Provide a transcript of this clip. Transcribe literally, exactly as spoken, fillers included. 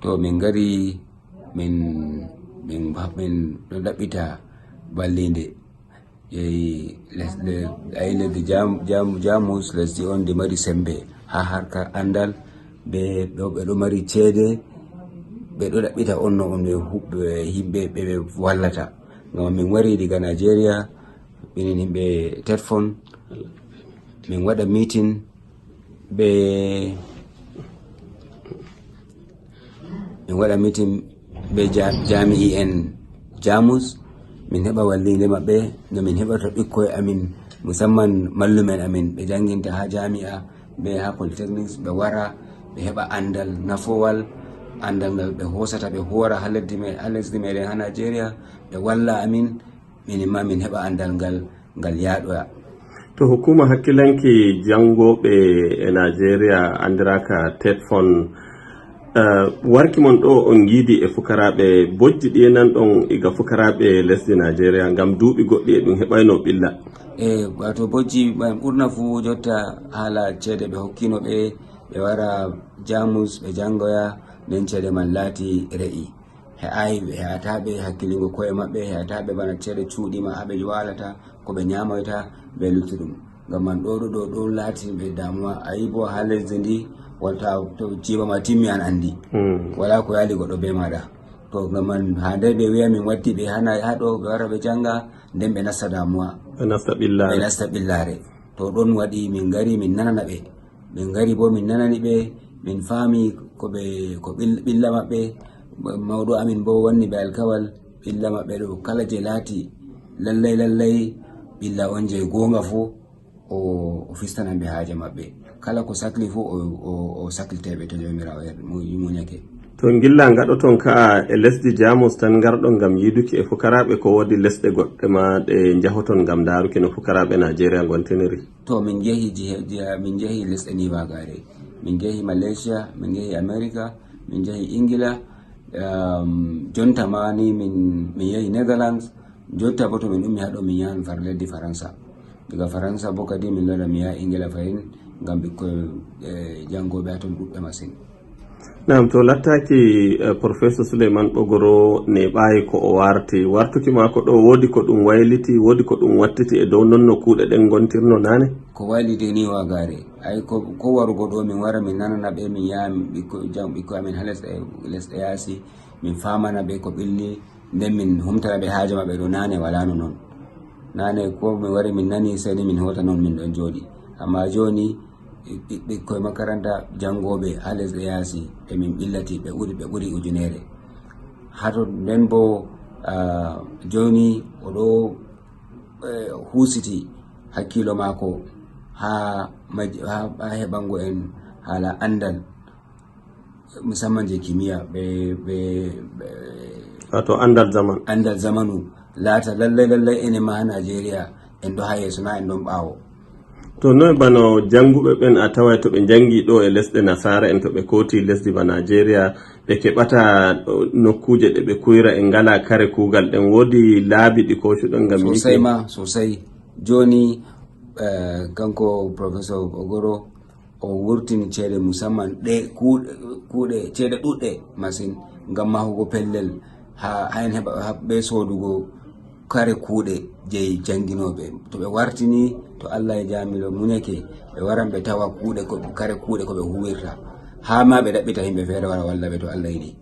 To min ngari, min, min, min ɗo ɗaɓɓita ballinde. Jeyi lesɗe, ayi lesdi Jam-, Jam-, Jamus, lesdi on ndi mari sembe ha harkar andal, be ɗo, ɓe ɗo mari ceede, ɓe ɗo ɗaɓɓita on no on ɓe huɓɓe, himɓe ɓe ɓe wallata. Ngam min wari diga Nigeria, minin himɓe Tetfon, min waɗa meeting be, min waɗa meeting be ja-, jami'i en Jamus, min heɓa wallinde maɓɓe, no min heɓata ɓikkoy amin, musamman mallumen amin, ɓe janginta ha jami'a, be ha polytechnics, ɓe wara, ɓe heɓa andal nafowal, andal ngal ɓe hosata, ɓe hora ha leddi me-, ha lesdi meɗen ha Nigeria, ɓe walla amin, minin ma min heɓa andal ngal, ngal yaɗoya. To hukuma hakkilanki jangoɓe e Nigeria andiraka Tetfon, eh, warki mon ɗo on giidi e fukaraɓe, bojji ɗi nan ɗon iga fukaraɓe lesdi Nigeria ngam duuɓi goɗɗi e ɗum heɓayno ɓilla. E, wato bojji, ɓa-, ɓurna fu jotta hala ceede ɓe hokkino ɓe, ɓe wara Jamus, ɓe jangoya, nden ceede man laati re'i. He'aay, ɓe he'ata ɓe hakkilingo ko'e maɓɓe, he'ata ɓe bana ceede cuuɗi ma, haa ɓe waalata, ko ɓe nyaamoyta, be luttuɗum. Ngam man ɗo, ɗo, ɗo, ɗo laati ɓe damuwa. A yi bo haa lesdi ndi, wata to jiiba ma timmi an anndi. Mm. Wala ko yaali goɗɗo be maaɗa. To ngam man haa ndey ɓe wi'a min waddi ɓe haa na-, haa ɗo ɓe wara ɓe jannga, nden ɓe nasta damuwa. Ɓe nasta ɓillaare. Ɓe nasta ɓillaare. To ɗon waɗi min ngari min nanana ɓe. Min ngari bo min nanani ɓe, min faami ko ɓe, ko ɓil-, ɓilla maɓɓe. Mawɗo amin bo wanni ɓe alkawal, ɓilla maɓɓe ɗo kala je laati lallay, lallay ɓilla on je goonga fu, o, o fistanan ɓe haaje maɓɓe. Kala ko sakli fu, o, o, o saklitay ɓe to Jawmiraawo yer-, mu-, munyake. To ngilla ngaɗoton ka'a e lesdi Jamus tan ngarɗon ngam yiiduki e fukaraaɓe, ko woodi lesɗe goɗɗe ma ɗe njahoton ngam ndaaruki no fukaraaɓe Najeriya ngontiniri? To min njehi jihe-, jiha-, min njehi lesɗe ni wagaare. Min njehi Malaysia, min njehi America, min njehi Ingila. Ehm, jonta ma ni min, min yehi Netherlands. Jotta bo to min ummi haa ɗo min yahan far leddi Faransa. Daga Faransa bo kadi min lora mi yaha Ingila fahin ngam ɓikkoy, eh, jangoɓe haa ton ɗuɗɓe masin. Naam, to lattaaki, eh, Professor Suleiman Ɓogoro neeɓaayi ko o warti. Wartuki maako ɗo, woodi ko ɗum wayliti, woodi ko ɗum wattiti e dow non no kuuɗe ɗen ngontirno naane? Ko wayliti ni wagaare. Ay ko, ko warugo ɗo min wara min nanana ɓe, min yaha ɓikko-, jam-, ɓikkoy amin haa lesɗe, lesɗe yaasi, min faamana ɓe ko ɓilli, nden min humtana ɓe haaje maɓɓe ɗo naane wala no non. Naane ko min wari min nani, sey ni min hota non min ɗon jooɗi. Amma jooni, ɓi-, ɓikkoy makaranta janngooɓe haa lesɗe yaasi, ɓe min ɓillati, ɓe ɓuri, ɓe ɓuri ujunere. Haa to nden bo, ah, jooni o ɗo, eh, husiti hakkiilo maako haa maj-, haa, haa heɓango en haala anndal, musamman je kimiya, ɓe, ɓe, ɓe wato andal zaman. Andal zamanu, laata lallay, lallay enen ma haa Najeriya en ɗo haa yeeso, na en ɗon ɓaawo. To noy bano jannguɓe ɓen a taway to ɓe njanngi ɗo e lesɗe nasaara en, to ɓe kooti lesdi ba Najeriya, ɓe keɓata, o, nokkuuje ɗe ɓe kuyra, e ngala kare kuugal ɗen? Woodi laabi ɗi koocuɗon ngam yiite? Sosay ma, sosay. Jooni, eh, kanko Professor Ogoro, o wurtini ceede musamman ɗe kuuɗe, kuuɗe, ceede ɗuɗɗe masin ngam mahugo pellel haa, haa en heɓa, haa ɓe soodugo kare kuuɗe jey jannginooɓe. To ɓe wartini, to Allah e Jaamiro munyake, ɓe waran ɓe tawa kuuɗe ko, kare kuuɗe ko ɓe huwirta. Haa ma ɓe ɗaɓɓita yimɓe feere wara walla ɓe to Allah yiɗi.